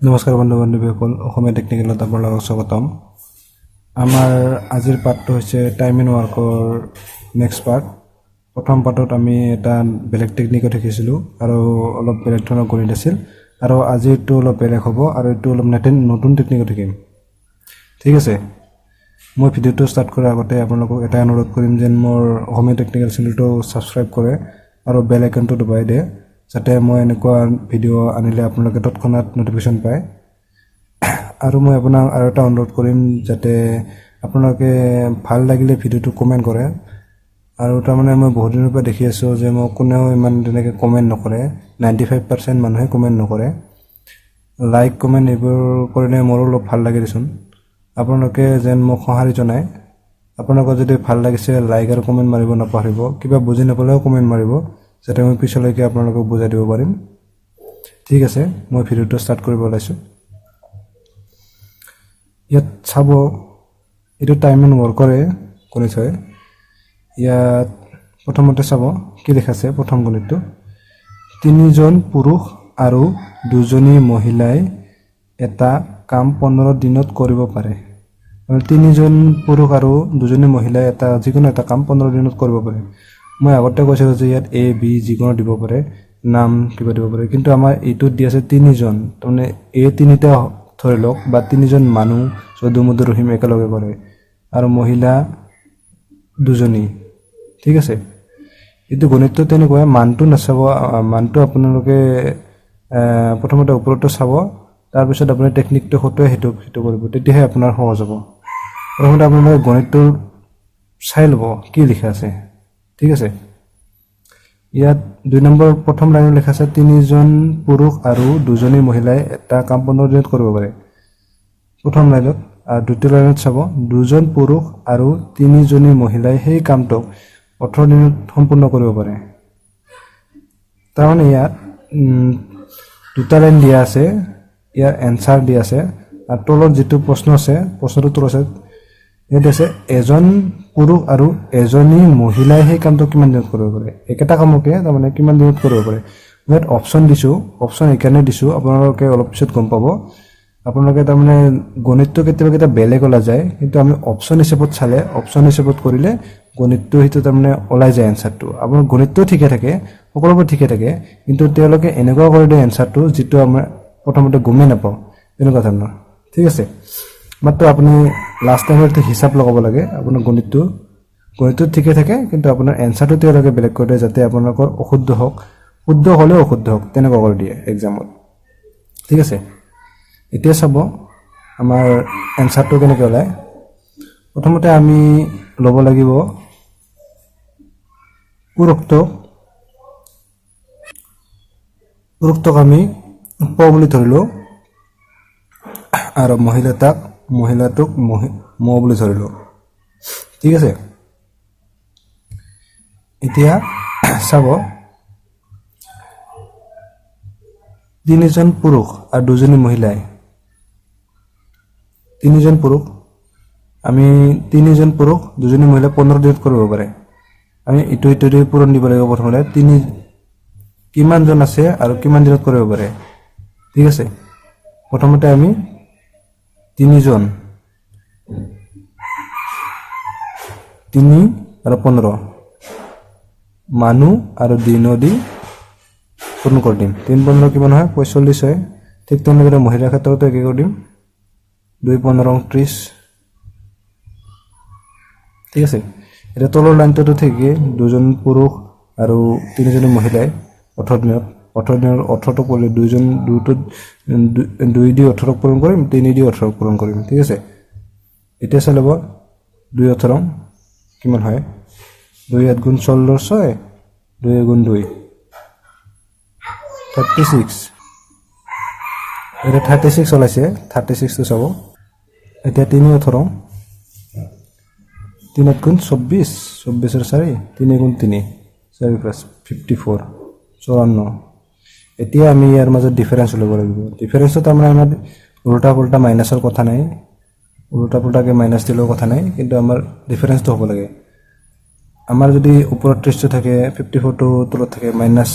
নমস্কাৰ বন্ধু বান্ধৱীসকল, অসমীয়া টেকনিকেলত আপোনালোকক স্বাগতম। আমাৰ আজিৰ পাৰ্টটো হৈছে টাইম এণ্ড ৱৰ্কৰ নেক্সট পাৰ্ট। প্ৰথম পাৰ্টত আমি এটা বেলেগ টেকনিকত শিকিছিলোঁ আৰু অলপ বেলেগ ধৰণৰ গণিত আছিল আৰু আজিৰটো অলপ বেলেগ হ'ব আৰু এইটো অলপ নতুন নতুন টেকনিকত শিকিম। ঠিক আছে, মই ভিডিঅ'টো ষ্টাৰ্ট কৰাৰ আগতে আপোনালোকক এটাই অনুৰোধ কৰিম যেন মোৰ অসমীয়া টেকনিকেল চেনেলটো ছাবস্ক্ৰাইব কৰে আৰু বেল আইকনটো দবাই দিয়ে, যাতে মই এনেকুৱা ভিডিঅ' আনিলে আপোনালোকে তৎক্ষণাত ন'টিফিকেশ্যন পায়। আৰু মই আপোনাক আৰু এটা অনুৰোধ কৰিম যাতে আপোনালোকে ভাল লাগিলে ভিডিঅ'টো কমেণ্ট কৰে। আৰু তাৰমানে মই বহুত দিনৰ পৰা দেখি আছোঁ যে মোক কোনেও ইমান তেনেকৈ কমেণ্ট নকৰে। 95% মানুহে কমেণ্ট নকৰে। লাইক, কমেণ্ট এইবোৰ কৰিলে মোৰো অলপ ভাল লাগে দেচোন। আপোনালোকে যেন মোক সঁহাৰি জনায়। আপোনালোকৰ যদি ভাল লাগিছে, লাইক আৰু কমেণ্ট মাৰিব নাপাহৰিব। কিবা বুজি নাপালেও কমেণ্ট মাৰিব, যাতে মই পিছলৈকে আপোনালোকক বুজাই দিব পাৰিম। ঠিক আছে, মই ভিডিঅ'টো ষ্টাৰ্ট কৰিব ওলাইছোঁ। ইয়াত চাব, এইটো টাইম এণ্ড ৱৰ্কৰে গণিত হয়। ইয়াত প্ৰথমতে চাব কি লিখা আছে। প্ৰথম গণিতটো, তিনিজন পুৰুষ আৰু দুজনী মহিলাই এটা কাম 15 দিনত কৰিব পাৰে। মানে তিনিজন পুৰুষ আৰু দুজনী মহিলাই এটা যিকোনো এটা কাম 15 দিনত কৰিব পাৰে। মই আগতে কৈছিলোঁ যে ইয়াত এ, বি যিকোনো দিব পাৰে, নাম কিবা দিব পাৰে। কিন্তু আমাৰ এইটোত দি আছে তিনিজন, তাৰমানে এ তিনিটা ধৰি লওক বা তিনিজন মানুহ যদু, মধু, ৰহিম একেলগে কৰে আৰু মহিলা দুজনী। ঠিক আছে, এইটো গণিতটো তেনেকুৱাই। মানটো নাচাব। মানটো আপোনালোকে প্ৰথমতে ওপৰতো চাব, তাৰপিছত আপুনি টেকনিকটো খটোৱাই সেইটো সেইটো কৰিব, তেতিয়াহে আপোনাৰ সহজ হ'ব। প্ৰথমতে আপোনালোকে গণিতটো চাই ল'ব কি লিখা আছে। ঠিক আছে, ইয়াত 2 নম্বৰ প্ৰথম লাইনত লিখা আছে, তিনিজন পুৰুষ আৰু দুজনী মহিলাই এটা কাম 15 দিনত কৰিব পাৰে প্ৰথম লাইনত। আৰু দ্বিতীয় লাইনত চাব, দুজন পুৰুষ আৰু তিনিজনী মহিলাই সেই কামটোক 18 দিনত সম্পূৰ্ণ কৰিব পাৰে। তাৰমানে ইয়াত দুটা লাইন দিয়া আছে, ইয়াৰ এনচাৰ দিয়া আছে আৰু তলত যিটো প্ৰশ্ন আছে, প্ৰশ্নটো তলত আছে। ইয়াত আছে, এজন পুৰুষ আৰু এজনী মহিলাই সেই কামটো কিমান দিনত কৰিব পাৰে? একেটা কামকে তাৰমানে কিমান দিনত কৰিব পাৰে? মই ইয়াত অপশ্যন দিছোঁ। অপশ্যন এইকাৰণে দিছোঁ, আপোনালোকে অলপ পিছত গম পাব। আপোনালোকে তাৰমানে গণিতটো কেতিয়াবা কেতিয়াবা বেলেগ ওলাই যায়, কিন্তু আমি অপশ্যন হিচাপত চালে, অপশ্যন হিচাপত কৰিলে গণিতটো সেইটো তাৰমানে ওলাই যায় এনচাৰটো। আপোনাৰ গণিতটো ঠিকে থাকে, সকলোবোৰ ঠিকে থাকে, কিন্তু তেওঁলোকে এনেকুৱা কৰি দিয়ে এনচাৰটো যিটো আমাৰ প্ৰথমতে গমেই নাপাওঁ, তেনেকুৱা ধৰণৰ। ঠিক আছে, মাত্ৰ আপুনি লাষ্ট টাইমত হিচাপ লগাব লাগে। আপোনাৰ গণিতটো গণিতটো ঠিকে থাকে, কিন্তু আপোনাৰ এনচাৰটো তেওঁলোকে বেলেগ কৰি দিয়ে, যাতে আপোনালোকৰ অশুদ্ধ হওক, শুদ্ধ হ'লেও অশুদ্ধ হওক, তেনেকুৱা কৰি দিয়ে এক্সামত। ঠিক আছে, এতিয়া চাব আমাৰ এনচাৰটো কেনেকৈ ওলায়। প্ৰথমতে আমি ল'ব লাগিব পুৰুষটোক। পুৰুষটোক আমি প বুলি ধৰিলোঁ আৰু মহিলাটোক ম বুলি ধৰিলোঁ। ঠিক আছে, এতিয়া চাব, তিনিজন পুৰুষ আৰু দুজনী মহিলাই, তিনিজন পুৰুষ, আমি তিনিজন পুৰুষ দুজনী মহিলা 15 দিনত কৰিব পাৰে। আমি ইটো ইটো দি পূৰণ দিব লাগিব। প্ৰথমতে তিনি কিমানজন আছে আৰু কিমান দিনত কৰিব পাৰে। ঠিক আছে, প্ৰথমতে আমি তিনিজন, তিনি আৰু 15 মানুহ আৰু দিন দি পূৰণ কৰি দিম। 3 15 কিমান হয়? 45 হয়। ঠিক তেনেদৰে মহিলাৰ ক্ষেত্ৰতো একে কৰি দিম। 2 15 30। ঠিক আছে, এতিয়া তলৰ লাইনটোতো ঠিকেই, দুজন পুৰুষ আৰু তিনিজনী মহিলাই 18 দিনত, 18 দিনত 18টো কৰিলে দুইজন দুটোত দুই দি 18ক পূৰণ কৰিম, তিনি দি 18ক পূৰণ কৰিম। ঠিক আছে, এতিয়া চাই ল'ব, 2 18 কিমান হয়? 2 8 গুণ 16ৰ 6, 2 গুণ 2, 36। এতিয়া 36 ওলাইছে। 36টো চাব এতিয়া, 3 18, 3 আঠ গুণ 24, 24ৰ 4, 3 গুণ 3, 4 5, 54, 54। এতিয়া আমি ইয়াৰ মাজত ডিফাৰেঞ্চ ওলাব লাগিব। ডিফাৰেঞ্চটো তাৰমানে আমাৰ উল্টা পুল্টা মাইনাছৰ কথা নাই, উল্টা পুল্টাকৈ মাইনাছ দিলেও কথা নাই, কিন্তু আমাৰ ডিফাৰেঞ্চটো হ'ব লাগে। আমাৰ যদি ওপৰত 30টো থাকে, 54টো তলত থাকে, মাইনাছ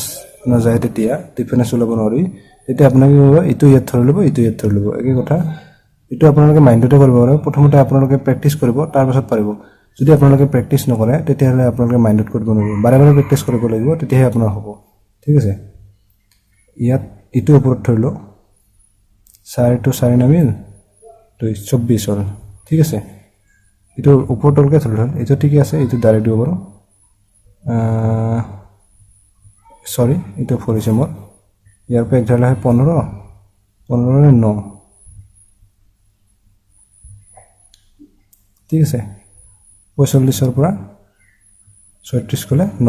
নাযায়, তেতিয়া ডিফাৰেঞ্চ ওলাব নোৱাৰি। তেতিয়া আপোনালোকে কি কৰিব, এইটো ইয়াত ধৰি ল'ব, এইটো ইয়াত ধৰি ল'ব, একে কথা। এইটো আপোনালোকে মাইণ্ডতে কৰিব পাৰিব। প্ৰথমতে আপোনালোকে প্ৰেক্টিচ কৰিব, তাৰপাছত পাৰিব। যদি আপোনালোকে প্ৰেক্টিচ নকৰে তেতিয়াহ'লে আপোনালোকে মাইণ্ডত কৰিব নোৱাৰিব। বাৰে বাৰে প্ৰেক্টিচ কৰিব লাগিব, তেতিয়াহে আপোনাৰ হ'ব। ঠিক আছে, ইয়াত এইটো ওপৰত ধৰি লওক, চাৰিটো চাৰি নামিল দুই, চৌব্বিছ হ'ল। ঠিক আছে, এইটো ওপৰ তলকে ধৰি হ'ল, এইটো ঠিকে আছে, এইটো ডাইৰেক্ট দিব পাৰোঁ। চৰি, এইটো ভুল হৈছে মোৰ। ইয়াৰ পৰা এক ধৰিলে হয় 15, 15 ন। ঠিক আছে, 45ৰ পৰা 36 গ'লে ন।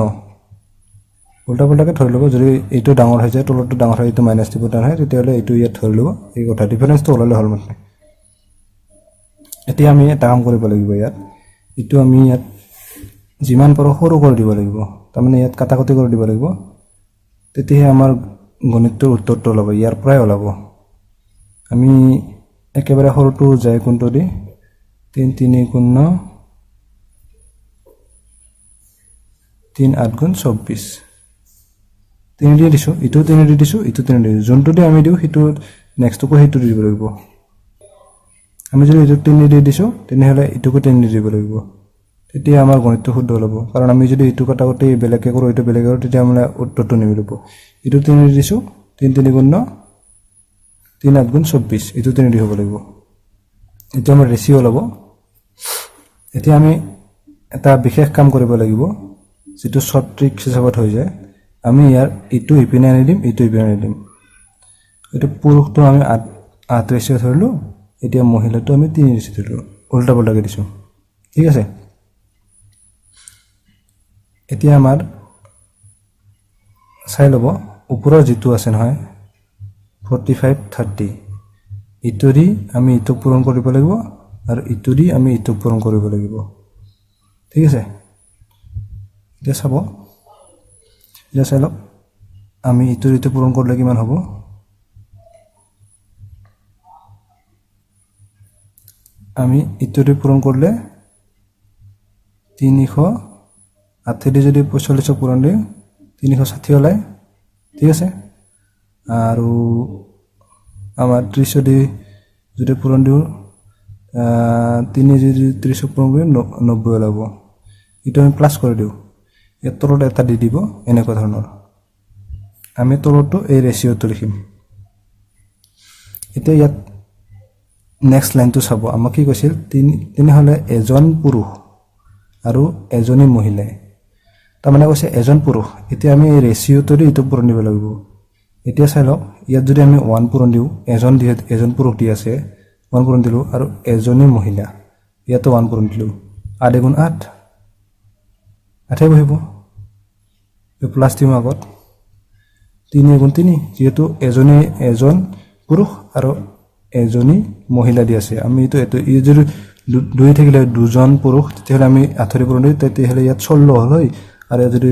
উল্টা পুল্টাকৈ ধৰি ল'ব। যদি এইটো ডাঙৰ হৈ যায়, তলৰটো ডাঙৰ হয়, এইটো মাইনাছ দিব টান হয়, তেতিয়াহ'লে এইটো ইয়াত ধৰি ল'ব। এই কথা ডিফাৰেঞ্চটো ওলালে হ'ল মানে। এতিয়া আমি এটা কাম কৰিব লাগিব, ইয়াত এইটো আমি ইয়াত যিমান পাৰোঁ সৰু কৰি দিব লাগিব, তাৰমানে ইয়াত কাটাকুটি কৰি দিব লাগিব, তেতিয়াহে আমাৰ গণিতটোৰ উত্তৰটো ওলাব, ইয়াৰ পৰাই ওলাব। আমি একেবাৰে সৰুটো যায় কোনটো দি, 3 3 গুণ 9, 3 8 গুণ 24, 3 দি দিছোঁ, ইটো 3 দি দিছোঁ, ইটো 3 দি দিছোঁ। যোনটো দি আমি দিওঁ সেইটো নেক্সটটোকো সেইটো দি দিব লাগিব। আমি যদি এইটো 3 দি দিছোঁ তেনেহ'লে ইটোকো 3 দি দিব লাগিব, তেতিয়া আমাৰ গণিতটো শুদ্ধ ওলাব। কাৰণ আমি যদি ইটো কাটাকুটি বেলেগকৈ কৰোঁ, এইটো বেলেগকৈ কৰোঁ, তেতিয়া আমাৰ উত্তৰটো নিমিলিব। ইটো 3 দি দিছোঁ, 3 3 গুণ 9, 3 8 গুণ 24, এইটো 3 দি হ'ব লাগিব। এইটো আমাৰ ৰেচিঅ' ওলাব। এতিয়া আমি এটা বিশেষ কাম কৰিব লাগিব, যিটো শ্বৰ্ট ট্ৰিক হিচাপত হৈ যায়। আমি ইয়াৰ ইটো ইপিনে আনি দিম, ইটো ইপিনে আনি দিম। এইটো পুৰুষটো আমি 8 ৰেচিঅ' ধৰিলোঁ, এতিয়া মহিলাটো আমি 3 ৰেচিঅ' ধৰিলোঁ, উল্টা পুল্টাকৈ দিছোঁ। ঠিক আছে, এতিয়া আমাৰ চাই ল'ব ওপৰৰ যিটো আছে নহয় 45 30, ইটো দি আমি ইটোক পূৰণ কৰিব লাগিব আৰু ইটো দি আমি ইটোক পূৰণ কৰিব লাগিব। ঠিক আছে, এতিয়া চাব, এতিয়া চাই লওক আমি ইটো ইটো পূৰণ কৰিলে কিমান হ'ব। আমি ইটো দি পূৰণ কৰিলে 308 দি যদি 45 পূৰণ দিওঁ 360 ওলায়। ঠিক আছে, আৰু আমাৰ 30 দি যদি পূৰণ দিওঁ, 3 যদি 30 পূৰণ কৰিম 90 ওলাব। এইটো আমি প্লাছ কৰি দিওঁ, ইয়াত তলত এটা দি দিব এনেকুৱা ধৰণৰ। আমি তলতো এই ৰেচিঅ'টো লিখিম। এতিয়া ইয়াত নেক্সট লাইনটো চাব, আমাক কি কৈছিল, তেনেহ'লে এজন পুৰুষ আৰু এজনী মহিলাই, তাৰমানে কৈছে এজন পুৰুষ। এতিয়া আমি এই ৰেচিঅ'টো দি এইটো পূৰণ দিব লাগিব। এতিয়া চাই লওক, ইয়াত যদি আমি 1 পূৰণ দিওঁ, এজন পুৰুষ দি আছে, 1 পূৰণ দিলোঁ, আৰু এজনী মহিলা, ইয়াতো 1 পূৰণ দিলোঁ, 8 এগুণ 8, 8 বহিব, প্লাছ দিম আগত, 3 এগুণ 3, যিহেতু এজন পুৰুষ আৰু এজনী মহিলা দি আছে। আমি এইটো এইটো ই যদি দুই থাকিলে দুজন পুৰুষ, তেতিয়াহ'লে আমি 8 পূৰণ দিওঁ, তেতিয়াহ'লে ইয়াত 16 হ'ল হয়, আৰু ইয়াত যদি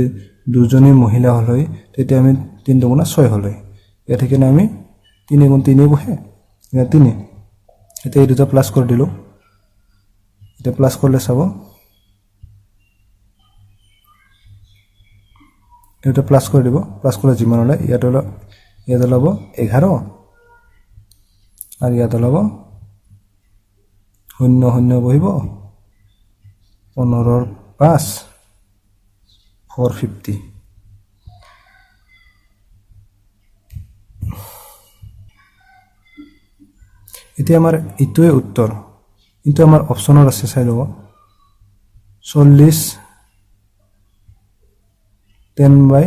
দুজনী মহিলা হ'ল হয়, তেতিয়া আমি 3 দুগুণা 6 হ'ল হয়। ইয়াত সেইকাৰণে আমি 3 গুণ 3 বহে, ইয়াত 3। এতিয়া এই দুটা প্লাছ কৰি দিলোঁ। এতিয়া প্লাছ কৰিলে চাব, এই দুটা প্লাছ কৰি দিব, প্লাছ কৰিলে যিমান ওলায়, ইয়াত ওলাব 11 আৰু ইয়াত ওলাব 0 0 বহিব, 15 5 450। এতিয়া আমাৰ এইটোৱে উত্তৰ, কিন্তু আমাৰ অপশ্যনত আছে চাই ল'ব, 40 ten by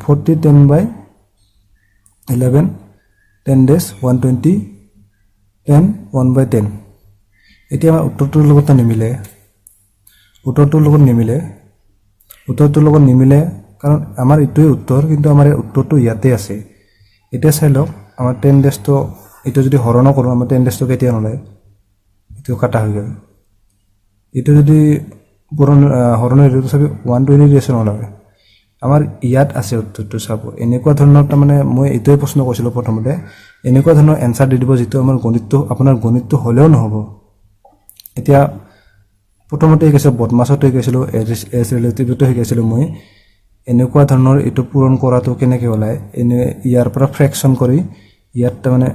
forty ten by eleven ten dash one twenty ten one by ten. এতিয়া আমাৰ উত্তৰটোৰ লগত নিমিলে, উত্তৰটোৰ লগত নিমিলে, উত্তৰটোৰ লগত নিমিলে, কাৰণ আমাৰ এইটোৱে উত্তৰ, কিন্তু আমাৰ এই উত্তৰটো ইয়াতে আছে। এতিয়া চাই লওক, আমাৰ টেন ডেছটো এইটো যদি হৰণো কৰোঁ, আমাৰ টেন ডেছটো কেতিয়া নোলায়, এইটো কাটা হৈ গ'ল। এইটো যদি পূৰণ হৰণ হৈ গ'ল, তথাপি ওৱান টুৱেণ্টি ডেছ নোলায়। আমাৰ ইয়াত আছে উত্তৰটো চাব। এনেকুৱা ধৰণৰ তাৰমানে মই এইটোৱে প্ৰশ্ন কৰিছিলোঁ প্ৰথমতে, এনেকুৱা ধৰণৰ এনচাৰ দি দিব যিটো আমাৰ গণিতটো, আপোনাৰ গণিতটো হ'লেও নহ'ব। এতিয়া প্ৰথমতে শিকাইছিলোঁ বদমাছতো শিকাইছিলোঁ, এজ ৰিলেটিভতো শিকাইছিলোঁ মই। এনেকুৱা ধৰণৰ এইটো পূৰণ কৰাটো কেনেকৈ ওলায়, এনে ইয়াৰ পৰা ফ্ৰেকশ্যন কৰি ইয়াত তাৰমানে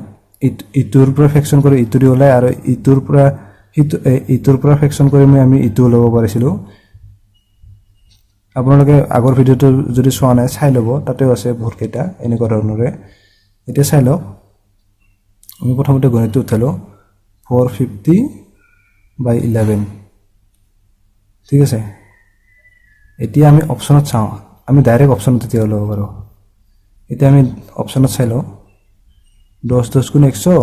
ইটোৰ পৰা ফ্ৰেকশ্যন কৰি ইটো দি ওলায় আৰু ইটোৰ পৰা সিটো, ইটোৰ পৰা ফ্ৰেকশ্যন কৰি আমি ইটো ওলাব পাৰিছিলোঁ। আপোনালোকে আগৰ ভিডিঅ'টো যদি চোৱা নাই চাই ল'ব, তাতেও আছে বহুতকেইটা এনেকুৱা ধৰণৰে। এতিয়া চাই লওক, আমি প্ৰথমতে গণিতটো উঠালোঁ 450/11। ঠিক আছে, এতিয়া আমি অপশ্যনত চাওঁ, আমি ডাইৰেক্ট অপশ্যনত তেতিয়া ওলাব পাৰোঁ। এতিয়া আমি অপশ্যনত চাই লওঁ, 10 10 গুণ 100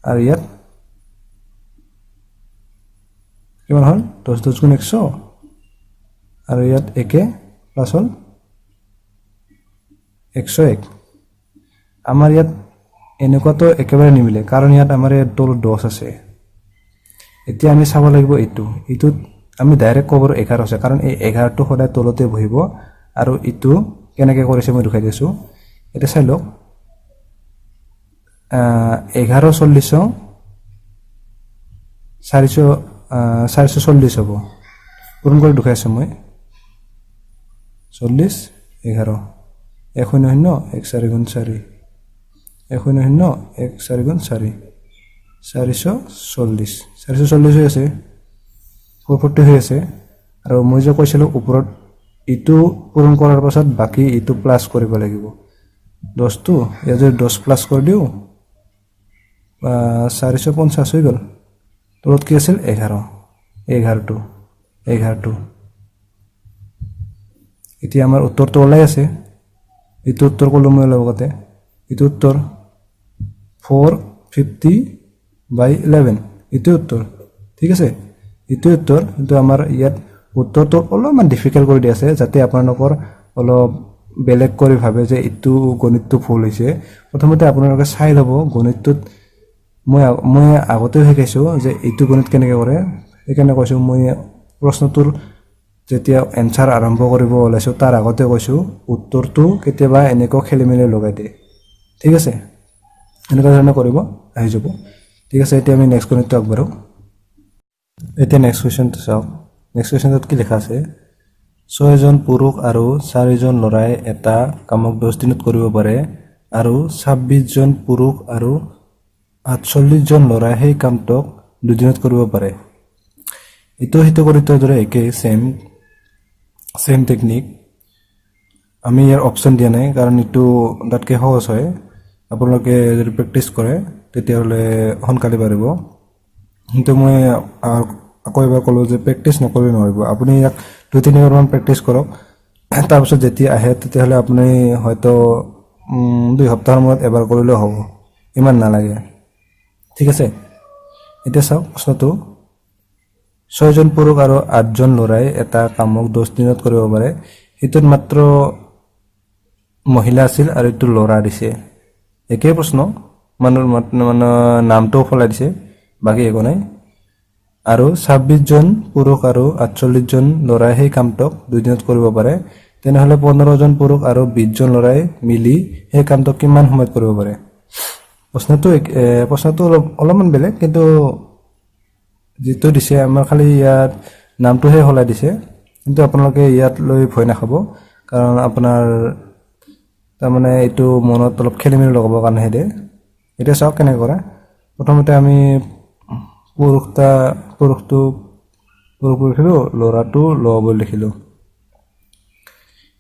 আৰু ইয়াত কিমান হ'ল, 10 10 গুণ 100 আৰু ইয়াত একে প্লাছ হ'ল 101। আমাৰ ইয়াত এনেকুৱাতো একেবাৰে নিমিলে, কাৰণ ইয়াত আমাৰ ইয়াত তলত 10 আছে। এতিয়া আমি চাব লাগিব এইটো, এইটোত আমি ডাইৰেক্ট ক'ব পাৰোঁ 11 আছে, কাৰণ এই 11টো সদায় তলতে বহিব। আৰু ইটো কেনেকৈ কৰিছে মই দেখুৱাই দিছোঁ। এতিয়া চাই লওক, 11 চল্লিছ 440 হ'ব। পূৰণ কৰি দেখুৱাই আছোঁ মই, 40 11 1 0 0 1 4 গুণ 4, 1 0 0 1 4 গুণ 4, 440, 440 হৈ আছে, 440 হৈ আছে। আৰু মই যে কৈছিলোঁ ওপৰত ইটো পূৰণ কৰাৰ পাছত বাকী ইটো প্লাছ কৰিব লাগিব, 10টো ইয়াত যদি 10 প্লাছ কৰি দিওঁ 450 হৈ গ'ল। তলত কি আছিল 11, 11টো। এতিয়া আমাৰ উত্তৰটো ওলাই আছে, এইটো উত্তৰ ক'লোঁ মই অলপ আগতে, এইটো উত্তৰ 450/11, এইটোৱে উত্তৰ। ঠিক আছে, এইটোৱে উত্তৰ। কিন্তু আমাৰ ইয়াত উত্তৰটো অলপমান ডিফিকাল্ট কৰি দিয়া আছে, যাতে আপোনালোকৰ অলপ বেলেগ কৰি ভাবে যে এইটো গণিতটো ভুল হৈছে। প্ৰথমতে আপোনালোকে চাই ল'ব গণিতটোত, মই আগতেও শিকাইছোঁ যে এইটো গণিত কেনেকৈ কৰে, সেইকাৰণে কৈছোঁ মই প্ৰশ্নটোৰ যেতিয়া এনচাৰ আৰম্ভ কৰিব ওলাইছোঁ তাৰ আগতে কৈছোঁ উত্তৰটো কেতিয়াবা এনেকুৱা খেলি মেলি লগাই দিয়ে। ঠিক আছে, এনেকুৱা ধৰণে কৰিব আহি যাব। ঠিক আছে, এতিয়া আমি নেক্সট গণিতটো আগবাঢ়োঁ। এতিয়া নেক্সট কুৱেশ্যনটো চাওক। নেক্সট কুৱেশ্যনটোত কি লিখা আছে, 6জন পুৰুষ আৰু 4জন ল'ৰাই এটা কামক 10 দিনত কৰিব পাৰে আৰু 26জন পুৰুষ আৰু 48জন ল'ৰাই সেই কামটোক দুদিনত কৰিব পাৰে। ইটো সিটো কৰি দৰে একেই ছেম টেকনিক। আমি ইয়াৰ অপশ্যন দিয়া নাই, কাৰণ এইটো তাতকৈ সহজ হয়। আপোনালোকে যদি প্ৰেক্টিচ কৰে তেতিয়াহ'লে সোনকালে পাৰিব। কিন্তু মই আকৌ এবাৰ ক'লোঁ যে প্ৰেক্টিচ নকৰিলে নোৱাৰিব। আপুনি ইয়াক 2-3 বাৰমান প্ৰেক্টিচ কৰক, তাৰপিছত যেতিয়া আহে তেতিয়াহ'লে আপুনি হয়তো 2 সপ্তাহৰ মূৰত এবাৰ কৰিলেও হ'ব, ইমান নালাগে। ঠিক আছে, এতিয়া চাওক প্ৰশ্নটো, 6জন পুৰুষ আৰু 8জন ল'ৰাই এটা কামক 10 দিনত কৰিব পাৰে। সেইটোত মাত্ৰ মহিলা আছিল আৰু এইটো ল'ৰা দিছে। একেই প্ৰশ্ন, মানে নামটোও সলাই দিছে, বাকী একো নাই। আৰু 26জন পুৰুষ আৰু 48জন ল'ৰাই সেই কামটোক 2 দিনত কৰিব পাৰে। তেনেহ'লে 15জন পুৰুষ আৰু 20জন ল'ৰাই মিলি সেই কামটোক কিমান সময়ত কৰিব পাৰে? প্ৰশ্নটো অলপমান বেলেগ, কিন্তু যিটো দিছে আমাৰ খালি ইয়াত নামটোহে সলাই দিছে। কিন্তু আপোনালোকে ইয়াত লৈ ভয় নাখাব, কাৰণ আপোনাৰ তাৰমানে এইটো মনত অলপ খেলি মেলি লগাবৰ কাৰণেহে দিয়ে। এতিয়া চাওক কেনেকৈ কৰে। প্ৰথমতে আমি পুৰুষটো পুৰুষ বুলি লিখিলোঁ, ল'ৰাটো ল বুলি লিখিলোঁ।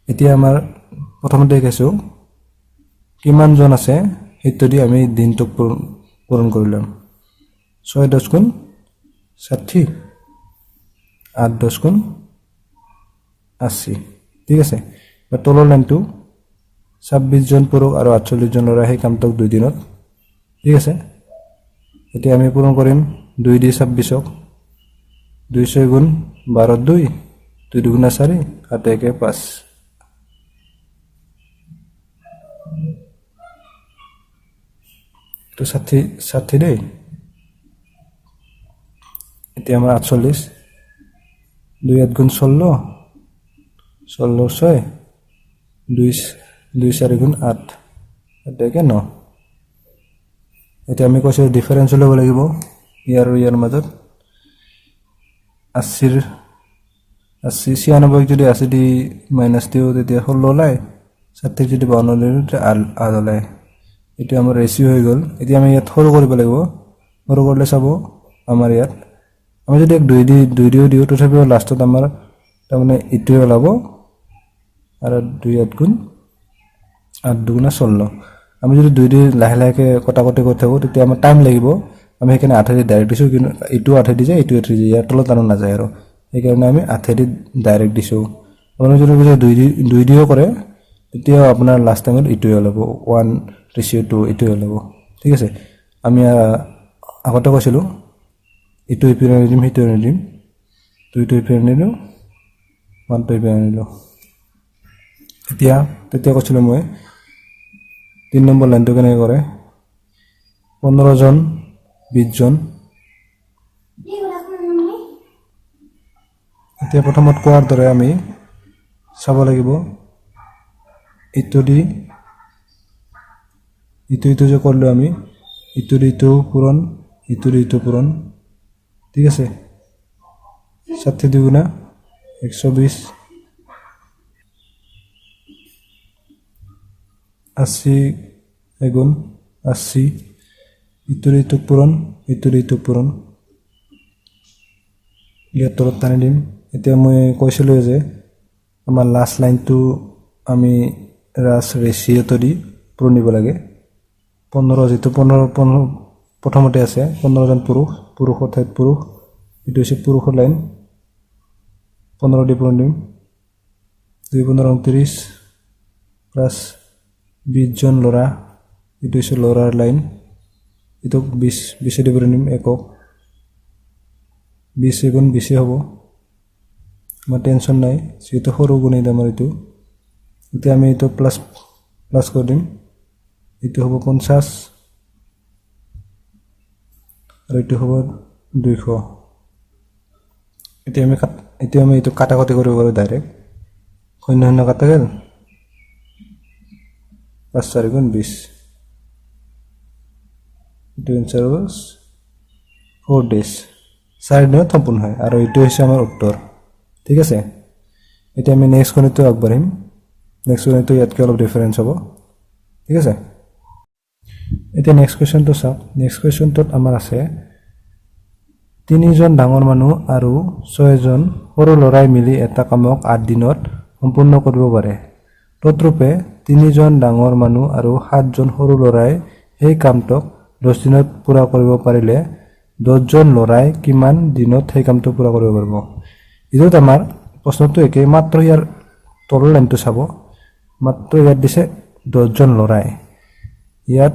এতিয়া আমাৰ প্ৰথমতে শিকাইছোঁ কিমানজন আছে সেইটো দি আমি দিনটোক পূৰণ কৰি ল'ম। 6 10 গুণ 60, 8 10 গুণ 80। ঠিক আছে, বা তলৰ লাইনটো 26জন পুৰুষ আৰু 48জন ল'ৰা সেই কামটোক 2 দিনত। ঠিক আছে, এতিয়া আমি পূৰণ কৰিম 2 দি 26ক, 2 6 গুণ 12 2, 2 দুগুণা 4, 7 1 5। এইটো 60 দেই। এতিয়া আমাৰ 48, 2 8 গুণ 16, 16 6, 2 4 গুণ 8, 7 1 9। এতিয়া আমি কৈছোঁ ডিফাৰেঞ্চ ল'ব লাগিব ইয়াৰ আৰু ইয়াৰ মাজত। আশী 96 যদি 80 দি মাইনাছ দিওঁ তেতিয়া 16 ওলায়, 60 যদি 52 দিওঁ তেতিয়া 8 ওলায়। এইটো আমাৰ ৰেচিঅ' হৈ গ'ল। এতিয়া আমি ইয়াত সৰু কৰিব লাগিব। সৰু কৰিলে চাব আমাৰ ইয়াত আমি যদি এক দুই দি দুই দিও দিওঁ তথাপিও লাষ্টত আমাৰ তাৰমানে ইটোৱে ওলাব, আৰু দুই আঠ গুণ আঠ দুগুণা 16। আমি যদি দুই দি লাহে লাহেকৈ কটাকটি কৰি থাকোঁ তেতিয়া আমাৰ টাইম লাগিব। আমি সেইকাৰণে আঠেদি ডাইৰেক্ট দিছোঁ, কিন্তু এইটো আঠেদি যায়, এইটো আঠেদি যায়, ইয়াৰ তলত আৰু নাযায় আৰু সেইকাৰণে আমি আঠেদি ডাইৰেক্ট দিছোঁ। আপুনি যদি কৈছে দুই দিও কৰে তেতিয়াও আপোনাৰ লাষ্ট টাইমত এইটোৱে ওলাব, 1:2 এইটোৱে ওলাব। ঠিক আছে, আমি আগতে কৈছিলোঁ ইটো ইপিনে আনি দিম, সেইটো আনি দিম, দুইটো ইপিনে আনিলোঁ, 1টো ইপিনে আনিলোঁ। এতিয়া তেতিয়া কৈছিলোঁ মই 3 নম্বৰ লাইনটো কেনেকৈ কৰে, 15জন 20জন। এতিয়া প্ৰথমত কোৱাৰ দৰে আমি চাব লাগিব ইটো দি ইটো ইটো যে কৰিলোঁ আমি, ইটো দি ইটো পূৰণ, ইটো দি ইটো পূৰণ। ঠিক আছে, 60 দুগুণা 120, 80 এগুণ 80, ইটোৰ ইটোক পূৰণ, ইটোৰ ইটোক পূৰণ, ইয়াৰ তলত টানি দিম। এতিয়া মই কৈছিলোঁ যে আমাৰ লাষ্ট লাইনটো আমি ৰাছ ৰেচিঅ'টো দি পূৰণ দিব লাগে। 15 যিটো 15 প্ৰথমতে আছে, 15জন পুৰুষ, পুৰুষৰ ঠাইত পুৰুষ, এইটো হৈছে পুৰুষৰ লাইন, 15 দি পূৰণ দিম, 2 15 29 প্লাছ 20জন ল'ৰা, এইটো হৈছে ল'ৰাৰ লাইন, এইটোক 20 দি পূৰণ দিম, একক 20 এগুণ 20 হ'ব, আমাৰ টেনশ্যন নাই যিহেতু সৰু গণিত আমাৰ এইটো। এতিয়া আমি এইটো প্লাছ প্লাছ কৰি দিম, এইটো হ'ব 50 আৰু এইটো হ'ব 200। এতিয়া আমি এতিয়া আমি এইটো কাটাকটি কৰিব পাৰোঁ ডাইৰেক্ট, শূন্য শূন্য কাটা গ'ল, 5 4 গুণ 20, এইটো এনচাৰ হ'ব 4 ডেজ, 4 দিনত সম্পূৰ্ণ হয়, আৰু এইটো হৈছে আমাৰ উত্তৰ। ঠিক আছে, এতিয়া আমি নেক্সট গণিতটো আগবাঢ়িম। নেক্সট গণিতটো ইয়াতকৈ অলপ ডিফাৰেঞ্চ হ'ব। ঠিক আছে, এতিয়া নেক্সট কুৱেশ্যনটো চাওক। নেক্সট কুৱেশ্যনটোত আমাৰ আছে 3জন ডাঙৰ মানুহ আৰু 6জন সৰু ল'ৰাই মিলি এটা কামক 8 দিনত সম্পূৰ্ণ কৰিব পাৰে। তদ্ৰূপে 3জন ডাঙৰ মানুহ আৰু 7জন সৰু ল'ৰাই সেই কামটোক 10 দিনত পূৰা কৰিব পাৰিলে 10জন ল'ৰাই কিমান দিনত সেই কামটো পূৰা কৰিব পাৰিব? এইটোত আমাৰ প্ৰশ্নটো একেই, মাত্ৰ ইয়াৰ তলৰ লাইনটো চাব, মাত্ৰ ইয়াত দিছে 10জন ল'ৰাই, ইয়াত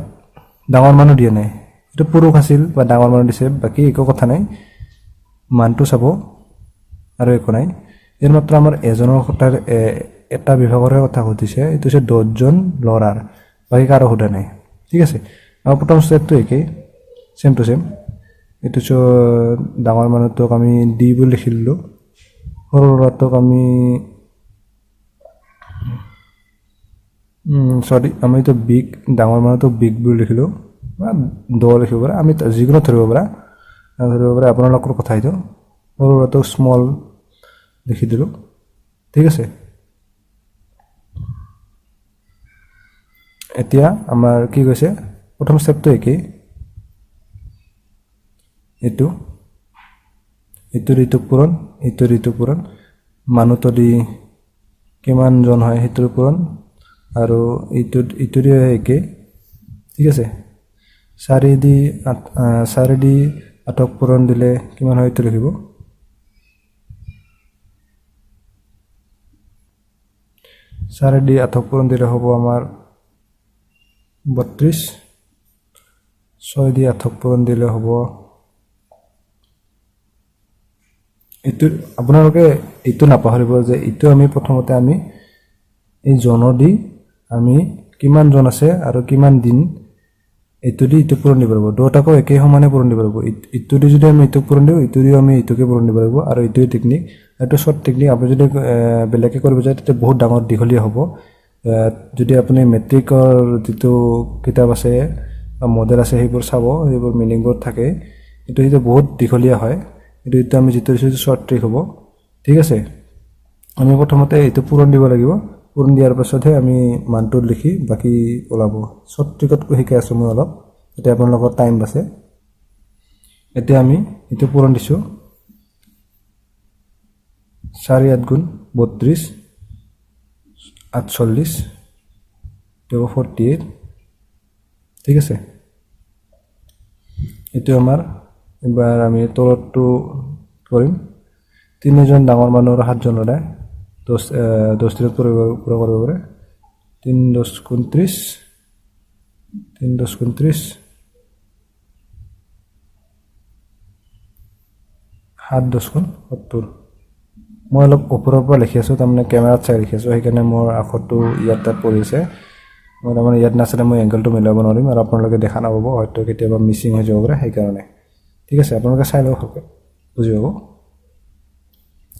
ডাঙৰ মানুহ দিয়া নাই, এইটো পুৰুষ আছিল বা ডাঙৰ মানুহ দিছে, বাকী একো কথা নাই। মানটো চাব আৰু একো নাই। ইয়াৰ মাত্ৰ আমাৰ এজনৰ কথা, এটা বিভাগৰহে কথা সুধিছে, এইটো হৈছে 10জন ল'ৰাৰ, বাকী কাৰো সোধা নাই। ঠিক আছে, আৰু প্ৰথম ষ্টেপটো একেই, ছেম টু ছেম। এইটো ডাঙৰ মানুহটোক আমি ডি বুলি লিখি দিলোঁ, সৰু ল'ৰাটোক আমি চৰি আমি এইটো বিগ, ডাঙৰ মানুহটোক বিগ বুলি লিখিলোঁ বা দ লিখিব পাৰা, আমি যিকোনো ধৰিব পাৰা, আপোনালোকৰ কথা এইটো। সৰু ল'ৰাটোক স্মল লিখি দিলোঁ। ঠিক আছে, এতিয়া আমাৰ কি কৈছে, প্ৰথম ষ্টেপটো একেই, এইটো এইটোৰ এইটো পূৰণ, এইটোৰ এইটো পূৰণ, মানুহটো দি কিমানজন হয় সেইটোৰ পূৰণ, আৰু এইটোত এইটোৰে একেই। ঠিক আছে, 4 দি 8, 4 দি 8ক পূৰণ দিলে কিমান হয় এইটো লিখিব, 4 দি 8ক পূৰণ দিলে হ'ব আমাৰ 32, 6 দি 8ক পূৰণ দিলে হ'ব এইটো। আপোনালোকে এইটো নাপাহৰিব যে এইটো আমি প্ৰথমতে আমি এই জনৰ দি আমি কিমানজন আছে আৰু কিমান দিন এইটো দি এইটো পূৰণ দিব লাগিব, দুয়োটাকো একেই সমানে পূৰণ দিব লাগিব। ইটো দি যদি আমি এইটোক পূৰণ দিওঁ, ইটো দিও আমি এইটোকে পূৰণ দিব লাগিব, আৰু এইটোৱে টেকনিক, এইটো শ্বৰ্ট টেকনিক। আপুনি যদি বেলেগকৈ কৰিব যায় তেতিয়া বহুত ডাঙৰ দীঘলীয়া হ'ব। যদি আপুনি মেট্ৰিকৰ যিটো কিতাপ আছে বা মডেল আছে সেইবোৰ চাব, সেইবোৰ মিনিংবোৰ থাকে, কিন্তু সেইটো বহুত দীঘলীয়া হয়। কিন্তু এইটো আমি যিটো দিছোঁ সেইটো শ্বৰ্ট ট্ৰিক হ'ব। ঠিক আছে, আমি প্ৰথমতে এইটো পূৰণ দিব লাগিব। পূৰণ দিয়াৰ পাছতহে আমি মানটো লিখি বাকী ওলাব। শ্বৰ্ট ট্ৰিকত শিকাই আছোঁ মই অলপ, যাতে আপোনালোকৰ টাইম বাচে। এতিয়া আমি এইটো পূৰণ দিছোঁ, 4 8 গুণ 32, 48, 48। ঠিক আছে, এইটো আমাৰ। এইবাৰ আমি তলতটো কৰিম। তিনিজন ডাঙৰ মানুহ আৰু সাতজন ল'ৰাই 10 দিনত পূৰা কৰিব পাৰে। 3 10 গুণ 30, 3 10 গুণ 30, 7 10 গুণ 70। মই অলপ ওপৰৰ পৰা লিখি আছোঁ, তাৰমানে কেমেৰাত চাই লিখি আছোঁ, সেইকাৰণে মোৰ আখৰটো ইয়াত তাত পৰিছে। মই তাৰমানে ইয়াত নাচালে মই এংগলটো মিলাব নোৱাৰিম আৰু আপোনালোকে দেখা নাপাব, হয়তো কেতিয়াবা মিচিং হৈ যাব পাৰে, সেইকাৰণে। ঠিক আছে, আপোনালোকে চাই লওক ভালকৈ, বুজি পাব।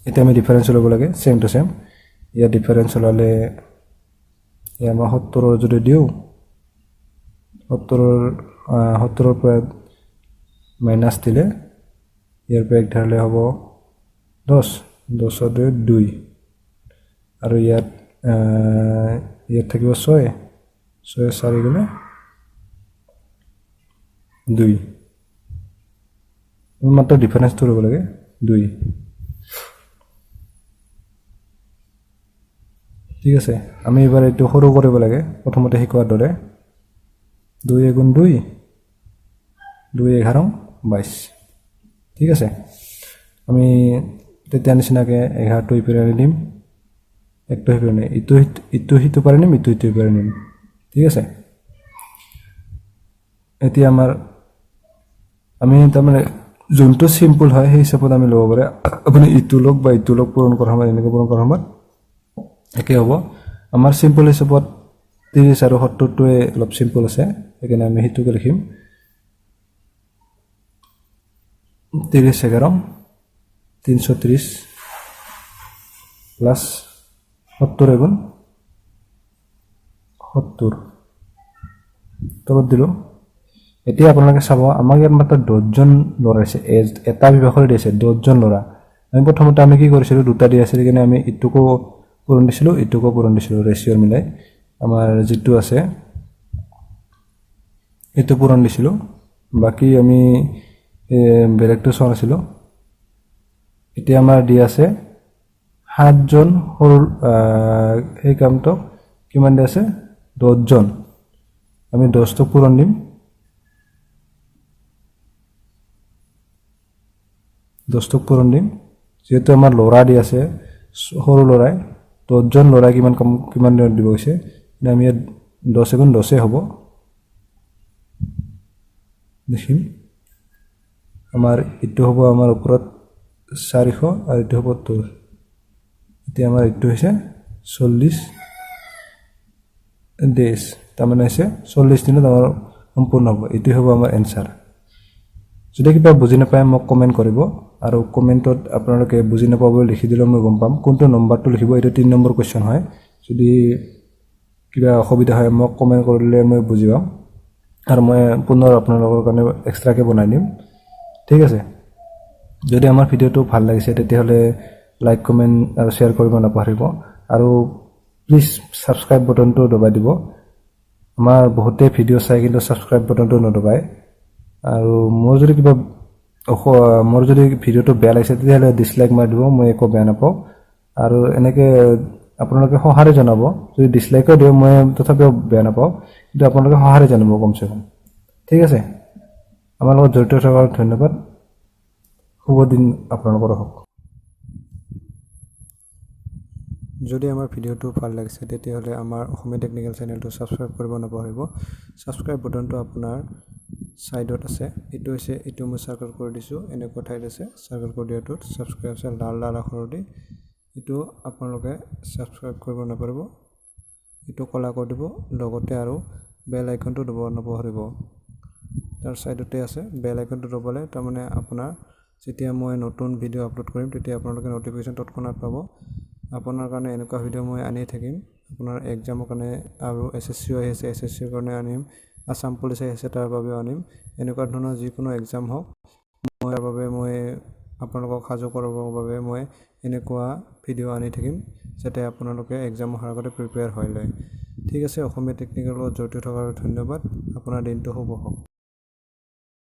এতিয়া আমি ডিফাৰেঞ্চ ওলাব লাগে, ছেম টু ছেম। ইয়াত ডিফাৰেঞ্চ ওলালে ইয়াত মই 70 যদি দিওঁ, 70ৰ পৰা মাইনাছ দিলে ইয়াৰ পৰা এক ধৰিলে হ'ব 10, দহৰ দুই দুই, আৰু ইয়াত থাকিব 6, 6 4 গ'লে 2। মাত্ৰ ডিফাৰেঞ্চটো ল'ব লাগে 2। ঠিক আছে, আমি এইবাৰ এইটো সৰু কৰিব লাগে, প্ৰথমতে শিকোৱাৰ দৰে। 2 এগুণ 2, 2 11 22। ঠিক আছে, আমি তেতিয়া নিচিনাকৈ 11টো ইপিনে আনি দিম, একটো সিপিনে আনি, ইটো সিটো পাৰে নিম, ইটো ইটো পাৰে নিম। ঠিক আছে, এতিয়া আমি তাৰমানে যোনটো চিম্পুল হয় সেই হিচাপত আমি ল'ব পাৰে। আপুনি ইটো লওক বা ইটো লওক, পূৰণ কৰাৰ সময়ত এনেকৈ পূৰণ কৰাৰ সময়ত একে হ'ব। আমাৰ চিম্পুল হিচাপত 30 আৰু 70টোৱে অলপ চিম্পুল আছে, সেইকাৰণে আমি সেইটোকে লিখিম। 30 11 330 প্লাছ 70 এগুণ 70 তলত দিলোঁ। এতিয়া আপোনালোকে চাব, আমাক ইয়াত মাত্ৰ 10জন ল'ৰা আছে, এটা বিভাগৰে দিছে 10জন ল'ৰা। আমি প্ৰথমতে কি কৰিছিলোঁ, দুটা দি আছিল সেইকাৰণে আমি ইটোকো পূৰণ দিছিলোঁ, ইটোকো পূৰণ দিছিলোঁ, ৰেচিঅ'ৰ মিলাই আমাৰ যিটো আছে এইটো পূৰণ দিছিলোঁ, বাকী আমি বেলেগটো চোৱা নাছিলোঁ। এতিয়া আমাৰ দি আছে 7জন সৰু, সেই কামটো কিমান দি আছে 10জন, আমি 10টো পূৰণ দিম। 10টোক পূৰণ দিম, যিহেতু আমাৰ ল'ৰা দি আছে সৰু ল'ৰাই, 10জন ল'ৰাই কিমান কাম কিমান দিনত দিব গৈছে, আমি ইয়াত 10 এগুণ 10 হ'ব দেখিম। আমাৰ এইটো হ'ব আমাৰ ওপৰত 400 আৰু এইটো হ'ব 70। এতিয়া আমাৰ এইটো হৈছে 40 ডেজ, তাৰমানে হৈছে 40 দিনত আমাৰ সম্পূৰ্ণ হ'ব। এইটোৱে হ'ব আমাৰ এনচাৰ। যদি কিবা বুজি নাপায় মোক কমেণ্ট কৰিব, আৰু কমেণ্টত আপোনালোকে বুজি নাপাব বুলি লিখি দিলেও মই গম পাম। কোনটো নম্বৰটো লিখিব, এইটো 3 নম্বৰ কুৱেশ্যন হয়। যদি কিবা অসুবিধা হয় মোক কমেণ্ট কৰিলে মই বুজি পাম, আৰু মই পুনৰ আপোনালোকৰ কাৰণে এক্সট্ৰাকৈ বনাই দিম। ঠিক আছে, যদি আমাৰ ভিডিঅ'টো ভাল লাগিছে তেতিয়াহ'লে লাইক, কমেণ্ট আৰু শ্বেয়াৰ কৰিব নাপাহৰিব, আৰু প্লিজ ছাবস্ক্ৰাইব বটনটো দবাই দিব। আমাৰ বহুতে ভিডিঅ' চাই কিন্তু ছাবস্ক্ৰাইব বটনটো নদবায়। আৰু মোৰ যদি কিবা মোৰ যদি ভিডিঅ'টো বেয়া লাগিছে তেতিয়াহ'লে ডিছলাইক মাৰি দিব, মই একো বেয়া নাপাওঁ। আৰু এনেকৈ আপোনালোকে সঁহাৰি জনাব, যদি ডিছলাইকো দিয়ে মই তথাপিও বেয়া নাপাওঁ, কিন্তু আপোনালোকে সঁহাৰি জনাব কমচে কম। ঠিক আছে, আমাৰ লগত জড়িত থকাৰ ধন্যবাদ। শুভ দিন আপোনালোকৰ হওক। যদি আমাৰ ভিডিঅ'টো ভাল লাগিছে তেতিয়াহ'লে আমাৰ অসমীয়া টেকনিকেল চেনেলটো ছাবস্ক্ৰাইব কৰিব নাপাহৰিব। ছাবস্ক্ৰাইব বটনটো আপোনাৰ ছাইডত আছে, এইটো হৈছে, এইটো মই চাৰ্কল কৰি দিছোঁ, এনেকুৱা ঠাইত আছে চাৰ্কল কৰি দিয়াটোত ছাবস্ক্ৰাইব আছে লাল লাল আখৰ দি, এইটো আপোনালোকে ছাবস্ক্ৰাইব কৰিব নাপাহৰিব, এইটো ক'লা কৰি দিব, লগতে আৰু বেল আইকনটো দবাব নাপাহৰিব। তাৰ ছাইডতে আছে বেল আইকনটো দবালে তাৰমানে আপোনাৰ যেতিয়া মই নতুন ভিডিঅ' আপলোড কৰিম তেতিয়া আপোনালোকে ন'টিফিকেশ্যন তৎক্ষণাত পাব। আপোনাৰ কাৰণে এনেকুৱা ভিডিঅ' মই আনিয়ে থাকিম, আপোনাৰ এক্সামৰ কাৰণে, আৰু এছ এছ চিও আহি আছে, এছ এছ চিৰ কাৰণে আনিম, আছাম পুলিচ আহি আছে তাৰ বাবেও আনিম। এনেকুৱা ধৰণৰ যিকোনো এক্সাম হওক, মই তাৰ বাবে মই আপোনালোকক সাজু কৰাবৰ বাবে মই এনেকুৱা ভিডিঅ' আনি থাকিম, যাতে আপোনালোকে এক্সাম অহাৰ আগতে প্ৰিপেয়াৰ হৈ লয়। ঠিক আছে, অসমীয়া টেকনিকেলৰ লগত জড়িত থকাৰ বাবে ধন্যবাদ। আপোনাৰ দিনটো শুভ হওক।